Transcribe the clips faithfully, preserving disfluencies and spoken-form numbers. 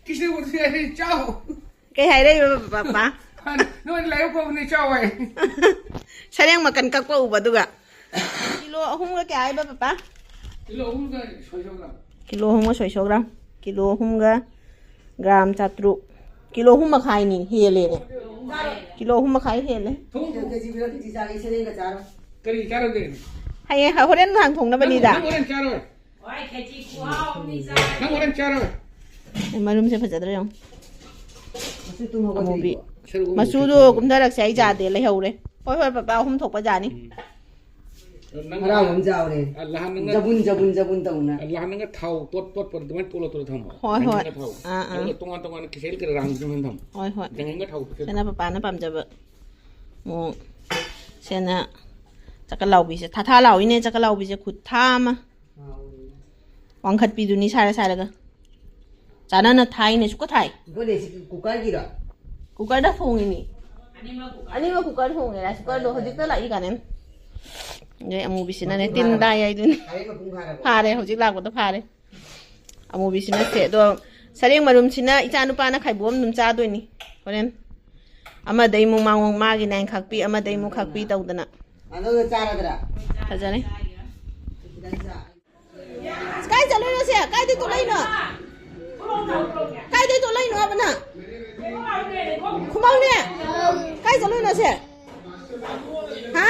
ꯀꯤꯁꯤꯕꯨꯗꯤ ꯑꯩ ꯆꯥꯎ꯫ ꯀꯩ ꯍꯥꯏꯔꯛꯏꯕ ꯄꯄꯥ? ꯅꯣꯏ ꯂꯥꯏꯕꯛ ꯐꯕꯅꯤ, ꯆꯥꯎ ꯍꯥꯏ꯫ ꯁꯔꯦꯡ ꯃꯀꯟ ꯀꯛꯄ ꯎꯕ ꯑꯗꯨꯒ꯫ ꯀꯤꯂꯣ ꯑꯍꯨꯝꯒ ꯀꯌꯥ ꯍꯥꯏꯕ ꯄꯄꯥ? ꯀꯤꯂꯣ ꯑꯍꯨꯝꯒ ꯁꯣꯏꯁꯣ ꯒ꯭ꯔꯥꯝ꯫ ꯀꯤꯂꯣ ꯑꯍꯨꯝꯒ ꯁꯣꯏꯁꯣ ꯒ꯭ꯔꯥꯝ꯫ ꯀꯤꯂꯣ ꯑꯍꯨꯝꯒ ꯒ꯭ꯔꯥꯝ ꯆꯥꯇ꯭ꯔꯨꯛ꯫ ꯀꯤꯂꯣ ꯑꯍꯨꯝ ꯃꯈꯥꯏꯅꯤ ꯍꯦꯜꯂꯦꯅꯦ꯫ ꯀꯤꯂꯣ ꯑꯍꯨꯝ ꯃꯈꯥꯏ ꯍꯦꯜꯂꯦ꯫ ꯊꯣꯡ꯫ ꯀꯦꯖꯤ ꯕꯤꯔꯣ ꯀꯦꯖꯤ ꯆꯥꯒꯦ, ꯁꯔꯦꯡꯒ ꯆꯥꯔꯣ꯫ ꯀꯔꯤ ꯆꯥꯔꯒꯦ? ꯍꯌꯦꯡ ꯍꯣꯔꯦꯟ ꯅꯨꯡꯗꯥꯡ ꯊꯣꯡꯅꯕꯅꯤꯗ꯫ ꯅꯪ ꯍꯣꯔꯦꯟ ꯆꯥꯔꯣꯏ꯫ ꯍꯣꯏ, ꯈꯦꯆꯤ ꯈꯨꯍꯥꯎ ꯑꯃꯅꯤ ꯆꯥꯔꯦ꯫ ꯅꯪ ꯍꯣꯔꯦꯟ ꯆꯥꯔꯣꯏ꯫ ꯑꯦ, ꯃꯔꯨꯝꯁꯦ ꯐꯖꯗ꯭ꯔꯥ ꯌꯦꯡꯉꯨ꯫ ꯃꯆꯨ ꯇꯨꯝ ꯑꯃꯨꯕꯤ꯫ ꯍꯧꯒꯠꯇ꯭ꯔꯤꯕꯣ? ꯁꯔꯨꯛ ꯑꯃ ꯃꯆꯨꯗꯣ ꯆꯤꯛꯄ꯫ ꯀꯨꯝꯊꯔꯛꯁꯦ, ꯑꯩ ꯌꯥꯗꯦ, ꯂꯩꯍꯧꯔꯦ꯫ ꯍꯣꯏ, ꯍꯣꯏ, ꯄꯄꯥ, ꯑꯍꯨꯝ ꯊꯣꯛꯄ ꯖꯥꯅꯤ꯫ ꯎꯝ꯫ ꯅꯪ ꯍꯔꯥꯎꯕ ꯑꯃ ꯆꯥꯎꯔꯦ꯫ ꯑ, ꯂꯍꯥꯟ ꯅꯪꯅ ꯖꯕꯨꯟ, ꯖꯕꯨꯟ, ꯖꯕꯨꯟ ꯇꯧꯅ꯫ ꯑ, ꯂꯍꯥꯟ ꯅꯪꯅ ꯊꯥꯎ ꯇꯣꯠ ꯇꯣꯠꯄꯗ ꯑꯗꯨꯃꯥꯏꯅ ꯇꯣꯠꯂ ꯇꯣꯠꯂ ꯊꯝꯃꯣ꯫ ꯍꯣꯏ, ꯍꯣꯏ꯫ ꯅꯪꯅ ꯊꯥꯎ꯫ ꯑꯥ, ꯑꯥ꯫ ꯑꯗꯨꯒ ꯇꯣꯉꯥꯟ ꯇꯣꯉꯥꯟꯅ ꯀꯤꯁꯦꯜ ꯀꯔꯤ ꯔꯥꯡꯗꯨꯁꯨ ꯑꯗꯨꯃꯥꯏꯅ ꯊꯝꯃꯣ꯫ ꯍꯣꯏ, ꯍꯣꯏ꯫ ꯖꯪꯒꯜꯒ ꯊꯥꯎ ꯄꯤꯖ-꯫ ꯁꯤꯅ ꯄꯄꯥꯅ ꯄꯥꯝꯖꯕ ꯃꯑꯣꯡ꯫ ꯁꯤꯅ ꯆꯀ ꯂꯥꯎꯕꯤꯁꯦ꯫ ꯊꯥ ꯊꯥ ꯂꯥꯎꯏꯅꯦ ꯆꯀ ꯂꯥꯎꯕꯤꯁꯦ꯫ ꯈꯨꯠꯊꯥ ꯑꯃ꯫ ꯋꯥꯡꯈꯠꯄꯤꯗꯨꯅꯤ ꯁꯥꯏꯔ ꯁꯥꯏꯔꯒ꯫ ꯆꯥꯅꯅ ꯊꯥꯏꯅꯦ, ꯁꯨꯛꯀ ꯊꯥꯏ꯫ ꯀꯨꯀꯔꯗ ꯊꯣꯡꯉꯤꯅꯤ꯫ ꯑꯅꯤꯃꯛ ꯀꯨꯀꯔ ꯊꯣꯡꯉꯦ, ꯔꯥꯏꯁ ꯀꯨꯀꯔꯗꯣ ꯍꯧꯖꯤꯛꯇ ꯂꯥꯛꯏ ꯀꯥꯟꯗ꯫ ꯑꯗꯩ ꯑꯃꯨꯕꯤꯁꯤꯅꯅꯦ, ꯇꯤꯟ ꯇꯥꯏ ꯍꯥꯏꯗꯨꯅꯤ꯫ ꯐꯥꯔꯦ, ꯍꯧꯖꯤꯛ ꯂꯥꯛꯄꯗ ꯐꯥꯔꯦ꯫ ꯑꯃꯨꯕꯤꯁꯤꯅ ꯁꯦ, ꯑꯗꯣ ꯁꯔꯦꯡ ꯃꯔꯨꯝꯁꯤꯅ ꯏꯆꯥ ꯅꯨꯄꯥꯅ ꯈꯥꯏꯕꯣꯛ ꯑꯃ ꯑꯗꯨꯝ ꯆꯥꯗꯣꯏꯅꯤ ꯍꯣꯔꯦꯟ꯫ ꯑꯃꯗꯩ ꯑꯃꯨꯛ ꯃꯥꯡ-, ꯃꯥꯒꯤ ꯅꯥꯏꯟ ꯈꯥꯛꯄꯤ, ꯑꯃꯗꯩ ꯑꯃꯨꯛ ꯈꯥꯛꯄꯤ ꯇꯧꯗꯅ꯫ ꯑꯗꯨꯒ ꯆꯥꯔꯗ꯭ꯔꯥ? ꯐꯖꯔꯦ꯫ ꯈꯤꯇꯪ ꯆꯥ꯫ ꯀꯥꯏ ꯆꯠꯂꯨꯏꯅꯣ ꯁꯦ? ꯀꯥꯏꯗꯩ ꯊꯣꯛꯂꯛꯏꯅꯣ? ꯀꯥꯏꯗꯩ ꯊꯣꯛꯂꯛꯏꯅꯣ ꯍꯥꯏꯕ ꯅꯪ? ꯈꯨꯃꯥꯎꯅꯦ? ꯀꯥꯏ ꯆꯠꯂꯨꯏꯅꯣ ꯁꯦ? ꯍꯥ?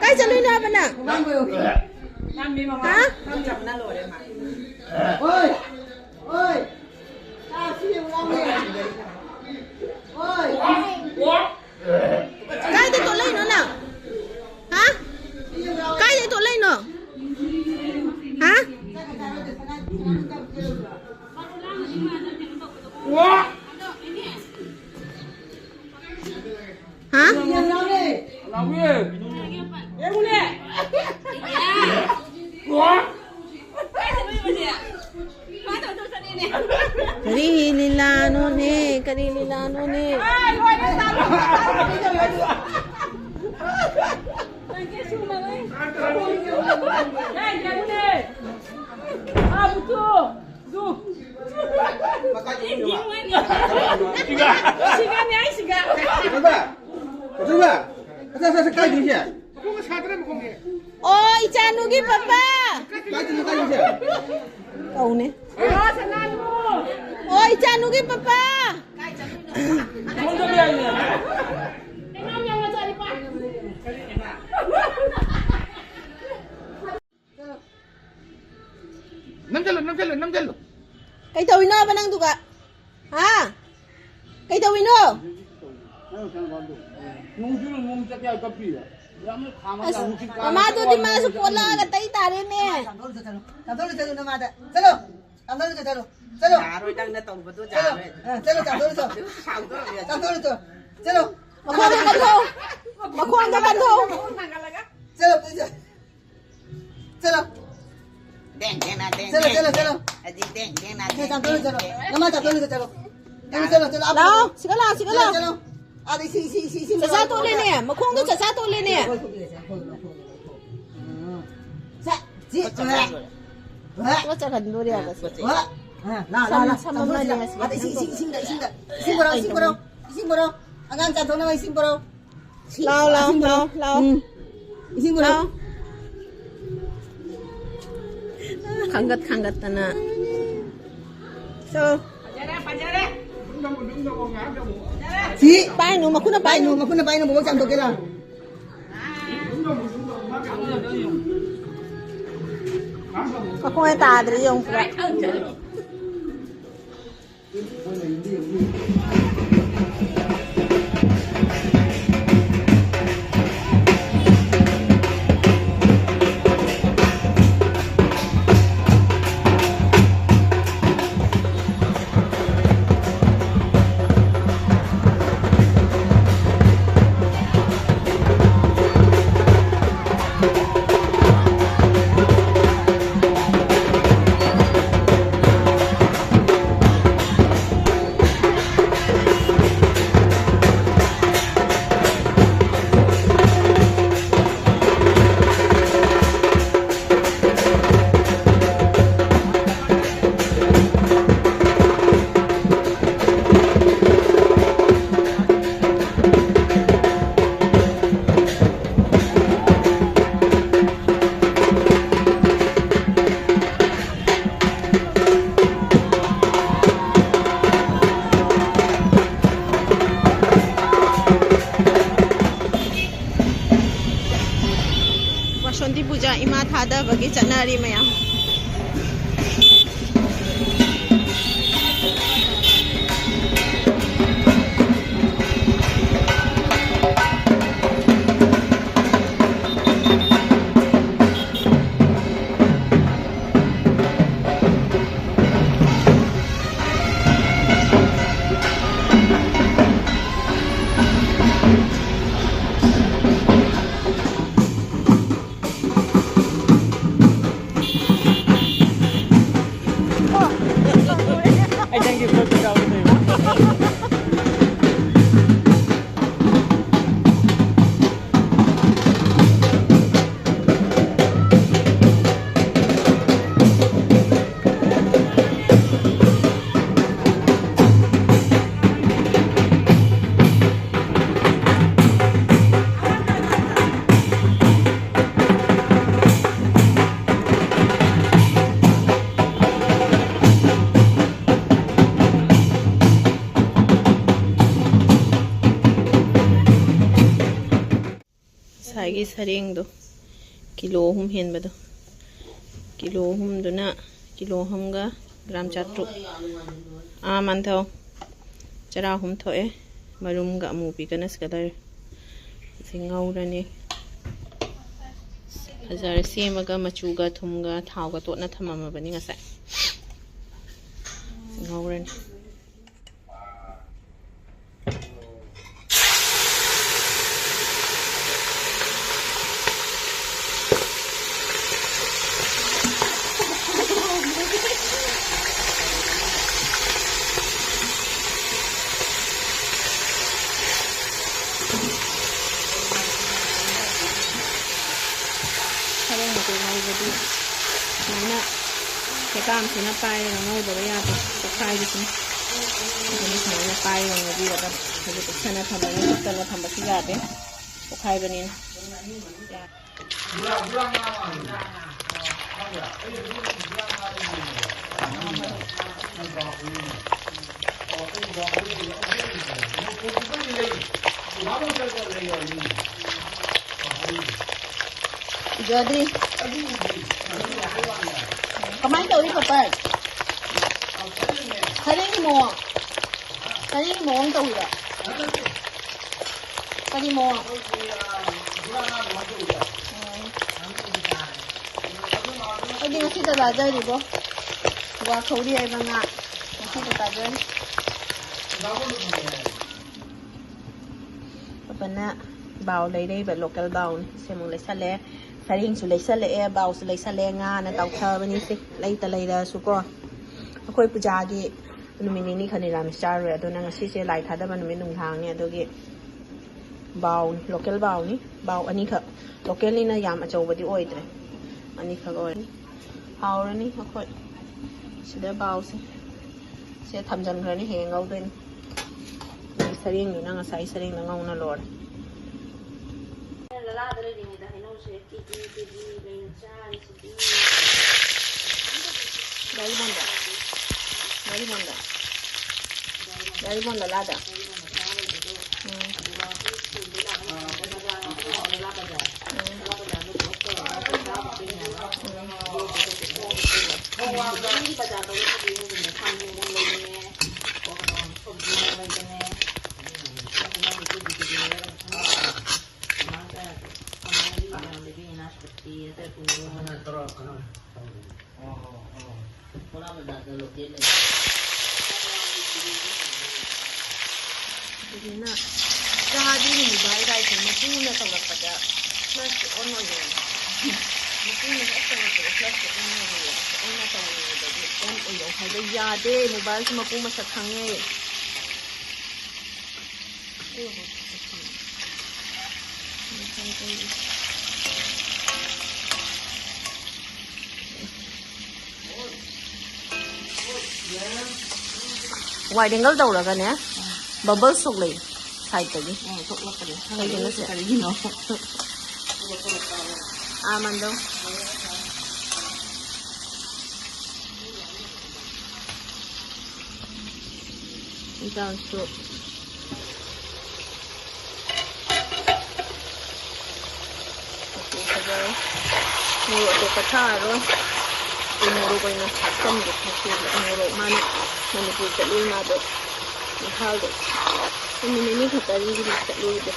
ꯀꯥꯏ ꯆꯠꯂꯨꯏꯅꯣ ꯍꯥꯏꯕ ꯅꯪ? ꯍꯥ? ꯑꯣꯏ! ꯑꯣꯏ! ꯆꯥꯁꯤ ꯌꯦꯡꯉꯨ ꯂꯥꯎꯅꯦ! ꯑꯣꯏ! ꯀꯥꯏꯗ ꯇꯣꯂꯛꯏꯅꯣ ꯅꯪ? ꯍꯥ? ꯀꯥꯏꯗ ꯇꯣꯂꯛꯏꯅꯣ? ꯍꯥ? ꯍꯥ? ꯀꯔꯤ ꯂꯤꯂꯥꯅꯣꯅꯦ? ꯀꯔꯤ ꯂꯤꯂꯥꯅꯣꯅꯦ? ꯁꯤꯒꯥꯅꯦ ꯍꯥꯏ, ꯁꯤꯒꯥ꯫ ꯀꯩꯗꯧꯕ? ꯀꯩꯗꯧꯕ? ꯑꯁ, ꯑꯁ, ꯑꯁ, ꯀꯥꯏꯗꯩꯁꯦ? ꯃꯈꯣꯡꯒ ꯁꯥꯗ꯭ꯔꯦ, ꯃꯈꯣꯡꯁꯦ꯫ ꯑꯣ, ꯏꯆꯥꯅꯨꯒꯤ ꯄꯄꯥ꯫ ꯀꯥꯏꯗꯩꯅꯣ, ꯀꯥꯏꯗꯩꯁꯦ? ꯀꯧꯅꯦ꯫ ꯑꯣ, ꯁꯅꯥꯂꯨ꯫ ꯑꯣ, ꯏꯆꯥꯅꯨꯒꯤ ꯄꯄꯥ꯫ ꯃꯈꯣꯡꯗ ꯌꯥꯏꯅꯦ꯫ ꯅꯝꯖꯜꯂꯨ, ꯅꯝꯖꯜꯂꯨ, ꯅꯝꯖꯜꯂꯨ꯫ ꯀꯩ ꯇꯧꯔꯤꯅꯣꯕ ꯅꯪꯗꯨꯒ? ꯍꯥ? ꯀꯩ ꯇꯧꯔꯤꯅꯣ? ꯅꯣꯡ ꯆꯨꯔ ꯅꯣꯡ ꯆꯠꯀꯦ ꯍꯥꯏ ꯀꯞꯄꯤ꯫ ꯌꯥꯝꯅ ꯈꯥꯝꯃ ꯑꯁ, ꯆꯥꯕ ꯅꯨꯡꯁꯤꯠ ꯀꯥꯔ ꯃꯃꯥꯗꯨꯗꯤ ꯆꯠꯄ ꯃꯥꯁꯨ ꯋꯥꯅꯤ꯫ ꯄꯣꯠꯂꯛꯑꯒ ꯇꯩ ꯇꯥꯔꯦꯅꯦ꯫ ꯆꯥꯝꯊꯣꯛꯂꯨꯆꯣ, ꯆꯠꯂꯨ꯫ ꯆꯥꯝꯊꯣꯛꯂꯨꯆꯣ, ꯆꯠꯂꯨ ꯅꯃꯥꯗ꯫ ꯆꯠꯂꯨ꯫ ꯆꯥꯝꯊꯣꯛꯂꯨꯆꯣ, ꯆꯠꯂꯨ꯫ ꯆꯠꯂꯨ꯫ ꯌꯥꯔꯣꯏ, ꯅꯪꯅ ꯇꯧꯕꯗꯣ ꯆꯠꯂꯨ꯫ ꯌꯥꯔꯣꯏ꯫ ꯑ, ꯆꯠꯂꯨ, ꯆꯥꯝꯊꯣꯛꯂꯨꯆꯣ꯫ ꯁꯥꯎꯗꯧꯔꯕꯅꯦ꯫ ꯆꯥꯝꯊꯣꯛꯂꯨꯆꯣ꯫ ꯆꯠꯂꯨ꯫ ꯃꯈꯣꯡꯗꯣ ꯀꯟꯊꯧ꯫ ꯃꯈꯣꯡꯗꯣ ꯀꯟꯊꯧ꯫ ꯆꯠꯂꯨ, ꯆꯠꯂꯨ꯫ ꯆꯠꯂꯣ꯫ ꯗꯦꯡ ꯗꯦꯡ ꯅꯥ ꯗꯦꯡ ꯆꯠꯂꯣ, ꯗꯦꯡ꯫ ꯆꯠꯂꯣ, ꯆꯠꯂꯣ꯫ ꯑꯗꯤ ꯗꯦꯡ ꯗꯦꯡ ꯅꯥ ꯁꯦ, ꯗꯦꯡ ꯆꯥꯝꯊꯣꯛꯂꯨ, ꯗꯦꯡ ꯆꯠꯂꯣ꯫ ꯗꯦꯡ꯫ ꯅꯃꯥ ꯆꯥꯝꯊꯣꯛꯂꯨ, ꯆꯠꯂꯣ꯫ ꯆꯠꯂꯣ, ꯆꯠꯂꯣ, ꯆꯠꯂꯣ, ꯑꯥ, ꯂꯥꯛꯑꯣ, ꯄꯨꯔꯛꯑꯣ꯫ ꯁꯤꯗ ꯂꯥꯛꯑꯣ, ꯁꯤꯗ ꯆꯠꯂꯣ, ꯂꯥꯛꯑꯣ꯫ ꯆꯠꯂꯣ꯫ ꯑꯥꯗ ꯏꯁꯤꯡ, ꯏꯁꯤꯡ, ꯏꯁꯤꯡ, ꯏꯁꯤꯡ ꯆꯥꯛꯆꯥ ꯄꯨꯔꯛꯑꯣ, ꯇꯣꯛꯂꯦꯅꯦ, ꯄꯨꯔꯛꯑꯣ꯫ ꯃꯈꯣꯡꯗꯣ ꯆꯥꯛꯆꯥ ꯇꯣꯛꯂꯦꯅꯦ꯫ ꯁꯦ, ꯁꯤ, ꯈꯨꯠ ꯆꯥꯝꯊꯣꯛ ꯂꯣꯏꯔꯦ꯫ ꯈꯨꯠ ꯆꯥꯝꯍꯟꯗꯣꯔꯦ ꯍꯥꯏꯕꯁꯦ꯫ ꯍꯣꯏ꯫ ꯑꯥ, ꯂꯥ, ꯂꯥ, ꯂꯥ, ꯁꯝ, ꯂꯥ꯫ ꯁꯝ ꯆꯥꯝꯊꯣꯛꯑꯁꯤ, ꯑꯃꯅꯦ ꯂꯥ꯫ ꯁꯤꯗ ꯑꯥꯗ ꯏꯁꯤꯡ, ꯏꯁꯤꯡ, ꯏꯁꯤꯡꯗ, ꯏꯁꯤꯡꯗ꯫ ꯏꯁꯤꯡ ꯄꯨꯔꯛꯑꯣ, ꯏꯁꯤꯡ ꯄꯨꯔꯛꯑꯣ, ꯏꯁꯤꯡ ꯄꯨꯔꯛꯑꯣ꯫ ꯑꯉꯥꯡ ꯆꯥꯝꯊꯣꯛꯅꯕ ꯏꯁꯤꯡ ꯄꯨꯔꯛꯑꯣ꯫ ꯂꯥꯎ, ꯂꯥꯎ, ꯏꯁꯤꯡ ꯄꯨꯔꯛꯑꯣ꯫ ꯂꯥꯎ, ꯂꯥꯎ꯫ ꯎꯝ꯫ ꯏꯁꯤꯡ ꯄꯨꯔꯛꯑꯣ꯫ ꯂꯥꯎ꯫ ꯈꯪꯒꯠ, ꯈꯪꯒꯠꯇꯅ꯫ ꯆꯣ꯫ ꯁꯤ꯫ ꯄꯥꯏꯅꯨ, ꯃꯈꯨꯠꯅ ꯄꯥꯏꯅꯨ꯫ ꯄꯥꯏꯅꯨ, ꯃꯈꯨꯠꯅ ꯄꯥꯏꯅꯨ, ꯕꯣꯕꯣꯛ ꯆꯥꯝꯊꯣꯛꯀꯦ ꯂꯥꯎ꯫ ꯃꯈꯣꯡ ꯇꯥꯗ꯭ꯔꯦ ꯌꯦꯡꯉꯨ ꯄꯨꯔꯥ꯫ ꯁꯣꯟꯇꯤ ꯄꯨꯖꯥ ꯏꯃꯥ ꯊꯥꯗꯕꯒꯤ ꯆꯠꯅꯔꯤ ꯃꯌꯥꯝ꯫ ꯑꯩ ꯅꯪꯒꯤ ꯈꯨꯠꯇ ꯌꯥꯎꯒꯦ ꯇꯧꯕ꯫ ꯉꯁꯥꯏꯒꯤ ꯁꯔꯦꯡꯗꯣ, ꯀꯤꯂꯣ ꯑꯍꯨꯝ ꯍꯦꯟꯕꯗꯣ, ꯀꯤꯂꯣ ꯑꯍꯨꯝꯗꯨꯅ, ꯀꯤꯂꯣ ꯑꯍꯨꯝꯒ ꯒ꯭ꯔꯥꯝ ꯆꯥꯇ꯭ꯔꯨꯛ꯫ ꯑꯥ, ꯃꯥꯟꯊꯧ꯫ ꯆꯔꯥ ꯑꯍꯨꯝ ꯊꯣꯛꯑꯦ꯫ ꯃꯔꯨꯝꯒ ꯑꯃꯨꯕꯤꯒꯅ ꯁꯤꯒ ꯂꯩꯔꯦ꯫ ꯁꯤ ꯉꯧꯔꯅꯤ꯫ ꯐꯖꯔꯦ꯫ ꯁꯦꯝꯃꯒ ꯃꯆꯨꯒ ꯊꯨꯝꯒ ꯊꯥꯎꯒ ꯇꯣꯠꯅ ꯊꯝꯃꯝꯃꯕꯅꯤ ꯉꯁꯥꯏ꯫ ꯁꯤ ꯉꯧꯔꯅꯤ꯫ ꯁꯔꯦꯡ ꯃꯀꯨ ꯉꯧꯕꯗꯤ ꯁꯨꯃꯥꯏꯅ ꯆꯦꯀꯥꯝꯁꯤꯅ ꯄꯥꯏꯔꯒ ꯉꯧꯗꯕ ꯌꯥꯗꯦ, ꯄꯣꯛꯈꯥꯏꯕꯁꯤꯅ꯫ ꯑꯗꯨꯅ ꯁꯨꯃꯥꯏꯅ ꯄꯥꯏꯔꯒ ꯉꯧꯕꯤꯒꯗꯕ꯫ ꯍꯧꯖꯤꯛ ꯀꯨꯞꯁꯅ ꯊꯝꯕꯅꯤ, ꯀꯨꯞꯇꯅ ꯊꯝꯕꯁꯨ ꯌꯥꯗꯦ, ꯄꯣꯛꯈꯥꯏꯕꯅꯤꯅ꯫ ꯐꯖꯗ꯭ꯔꯤ꯫ ꯀꯃꯥꯏꯅ ꯇꯧꯔꯤ ꯄꯥꯄꯔ? ꯁꯔꯦꯡꯒꯤ ꯃꯑꯣꯡ, ꯁꯔꯦꯡꯒꯤ ꯃꯑꯣꯡ ꯇꯧꯔꯤꯔꯣ? ꯀꯔꯤ ꯃꯑꯣꯡ? ꯎꯝ꯫ ꯑꯩꯗꯤ ꯉꯁꯤꯗ ꯆꯥꯖꯔꯤꯕꯣ꯫ ꯋꯥ ꯈꯧꯔꯤ ꯍꯥꯏꯕ ꯉꯥ꯫ ꯉꯁꯤꯗ ꯆꯥꯖꯔꯤ꯫ ꯄꯥꯄꯟꯅ ꯕꯥꯎ ꯂꯩꯔꯛꯏꯕ, ꯂꯣꯀꯦꯜ ꯕꯥꯎꯅꯤ꯫ ꯁꯦ ꯑꯃꯨꯛ ꯂꯩꯁꯜꯂꯦ꯫ ꯁꯔꯦꯡꯁꯨ ꯂꯩꯁꯜꯂꯛꯑꯦ, ꯕꯥꯎꯁꯨ ꯂꯩꯁꯜꯂꯦ꯫ ꯉꯥꯅ ꯇꯥꯎꯊꯕꯅꯤ ꯁꯦ, ꯂꯩꯇ ꯂꯩꯔꯁꯨꯀꯣ꯫ ꯑꯩꯈꯣꯏ ꯄꯨꯖꯥꯒꯤ ꯅꯨꯃꯤꯠ ꯅꯤꯅꯤ ꯈꯛ ꯅꯤꯔꯥꯃꯤꯁ ꯆꯥꯔꯨꯔꯦ꯫ ꯑꯗꯨꯅ ꯉꯁꯤꯁꯦ ꯂꯥꯏ ꯊꯥꯗꯕ ꯅꯨꯃꯤꯠ ꯅꯨꯡꯗꯥꯡꯅꯤ꯫ ꯑꯗꯨꯒꯤ ꯕꯥꯎꯅꯤ, ꯂꯣꯀꯦꯜ ꯕꯥꯎꯅꯤ꯫ ꯕꯥꯎ ꯑꯅꯤꯈꯛ꯫ ꯂꯣꯀꯦꯜꯅꯤꯅ ꯌꯥꯝ ꯑꯆꯧꯕꯗꯤ ꯑꯣꯏꯗ꯭ꯔꯦ꯫ ꯑꯅꯤꯈꯛ ꯑꯣꯏꯔꯅꯤ꯫ ꯍꯥꯎꯔꯅꯤ ꯑꯩꯈꯣꯏ꯫ ꯁꯤꯗ ꯕꯥꯎꯁꯦ꯫ ꯁꯤꯗ ꯊꯝꯖꯤꯟꯈ꯭ꯔꯅꯤ, ꯍꯌꯦꯡ ꯉꯧꯗꯣꯏꯅꯤ꯫ ꯑꯗꯒꯤ ꯁꯔꯦꯡꯗꯨꯅ ꯉꯁꯥꯏ ꯁꯔꯦꯡꯗ ꯉꯧꯅ ꯂꯣꯏꯔꯦ꯫ ꯂꯂꯥꯗ ꯂꯩꯔꯤꯉꯩꯗ ꯍꯩꯅꯧꯁꯦ ꯀꯦꯖꯤ ꯀꯦꯖꯤ ꯂꯩꯅ ꯆꯥꯔꯤꯁꯤꯗꯤ꯫ ꯒꯥꯔꯤ ꯕꯣꯟꯗ꯫ ꯒꯥꯔꯤ ꯕꯣꯟꯗ꯫ ꯒꯥꯔꯤ ꯕꯣꯟꯗ ꯂꯥꯗ꯫ ꯎꯝ꯫ ꯎꯝ꯫ ꯑꯗꯨꯗꯨꯅ ꯆꯥꯗꯤ ꯃꯣꯕꯥꯏꯜ ꯒꯥꯏꯁꯦ ꯃꯄꯨꯅ ꯇꯧꯔꯛꯄꯗ ꯐ꯭ꯂꯁ ꯑꯣꯟ ꯑꯣꯏꯔꯦ꯫ ꯃꯄꯨꯅ ꯍꯦꯛ ꯇꯧꯔꯛꯄꯗ ꯐ꯭ꯂꯁ ꯑꯣꯟ ꯑꯣꯏꯔꯦ꯫ ꯑꯩꯅ ꯇꯧꯔꯤꯉꯩꯗꯗꯤ ꯑꯣꯟ ꯑꯣꯏꯔꯣ ꯍꯥꯏꯕ ꯌꯥꯗꯦ꯫ ꯃꯣꯕꯥꯏꯜꯁꯦ ꯃꯄꯨ ꯃꯁꯛ ꯈꯪꯉꯦ꯫ ꯋꯥꯏꯠ ꯑꯦꯡꯒꯜ ꯇꯧꯔꯒꯅꯦ, ꯕꯕꯜꯁ ꯊꯣꯛꯂꯛꯏ ꯁꯥꯏꯠꯇꯒꯤ꯫ ꯑꯣ, ꯊꯣꯛꯂꯛꯄꯅꯦ꯫ ꯀꯩꯒꯤꯅꯣ ꯁꯦ? ꯀꯔꯤꯒꯤꯅꯣ? ꯑꯥ, ꯃꯟꯗꯣ꯫ ꯏꯟꯖꯥꯡꯁꯨ ꯃꯆꯨ ꯐꯖꯔꯦ꯫ ꯃꯣꯔꯣꯛ ꯑꯇꯦꯛꯄ ꯊꯥꯛꯑꯔꯣꯏ꯫ ꯎ ꯃꯣꯔꯣꯛ ꯑꯣꯏꯅ ꯍꯥꯞꯆꯟꯒꯦ꯫ ꯉꯁꯤꯗꯤ ꯎ ꯃꯣꯔꯣꯛ ꯃꯥꯅ ꯃꯅꯤꯄꯨꯔ ꯆꯠꯂꯨꯏ ꯃꯥꯗꯣ, ꯏꯝꯐꯥꯜꯗ꯫ ꯅꯨꯃꯤꯠ ꯅꯤꯅꯤ ꯈꯛꯇꯅꯤ ꯆꯠꯂꯨꯏꯗꯣ꯫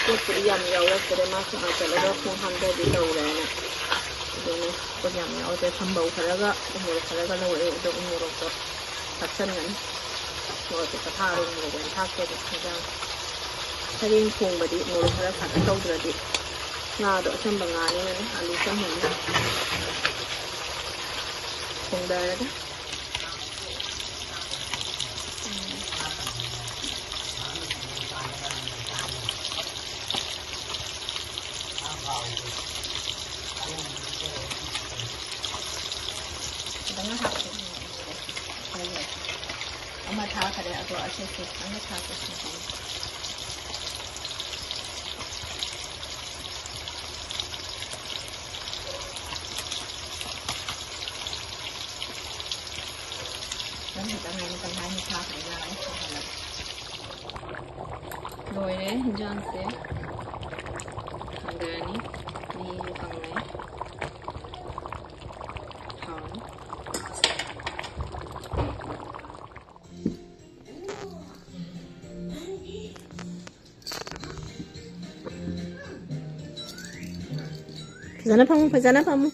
ꯄꯣꯠꯄꯨꯗꯤ ꯌꯥꯝ ꯌꯥꯎꯔꯛꯇ꯭ꯔꯦ, ꯃꯥꯁꯨ ꯑꯥ ꯆꯠꯂꯒ ꯈꯣꯡ ꯍꯥꯝꯊꯕꯤ ꯇꯧꯔꯦꯅ꯫ ꯑꯗꯨꯅ ꯄꯣꯠ ꯌꯥꯝ ꯌꯥꯎꯗ꯭ꯔꯦ꯫ ꯊꯝꯕꯧ ꯈꯔꯒ ꯎ ꯃꯣꯔꯣꯛ ꯈꯔꯒ ꯂꯧꯔꯛꯑꯦ꯫ ꯑꯗꯣ ꯎ ꯃꯣꯔꯣꯛꯇꯣ ꯍꯥꯞꯆꯟꯒꯅꯤ꯫ ꯃꯣꯔꯣꯛꯇꯣ ꯄꯊꯥꯔꯣ, ꯃꯣꯔꯣꯛ ꯑꯣꯏꯅ ꯊꯥꯛꯇ꯭ꯔꯗꯤ ꯍꯦꯟꯖꯥꯡ꯫ ꯁꯔꯦꯡ ꯊꯣꯡꯕꯗꯤ ꯃꯣꯔꯣꯛ ꯈꯔ ꯁꯥꯇꯛ ꯇꯧꯗ꯭ꯔꯗꯤ, ꯉꯥꯗꯣ ꯑꯆꯝꯕ ꯉꯥꯅꯤꯅꯅꯦ, ꯑꯂꯨ ꯆꯝꯕꯅꯤꯅ ꯊꯣꯡꯗꯔꯒ꯫ ꯈꯤꯇꯪ ꯍꯥꯞꯀꯦ꯫ ꯑꯃ ꯊꯥꯈꯔꯦ, ꯑꯗꯣ ꯑꯁꯤꯁꯦ ꯈꯤꯇꯪꯒ ꯊꯥꯛꯀꯦ꯫ ꯅꯪ ꯈꯤꯇꯪ ꯍꯥꯏꯅ ꯇꯪꯈꯥꯏꯃꯨꯛ ꯊꯥꯈ꯭ꯔꯦ, ꯌꯥꯔꯦ, ꯊꯥꯍꯜꯂꯒꯦ꯫ ꯂꯣꯏꯔꯦ ꯍꯤꯟꯖꯥꯡꯁꯦ꯫ ꯊꯥꯡꯗꯔꯅꯤ꯫ ꯃꯍꯤꯁꯨ ꯀꯪꯉꯦ꯫ ꯍꯥꯎꯔꯅꯤ꯫ ꯐꯖꯅ ꯐꯝꯃꯨ, ꯐꯖꯅ ꯐꯝꯃꯨ꯫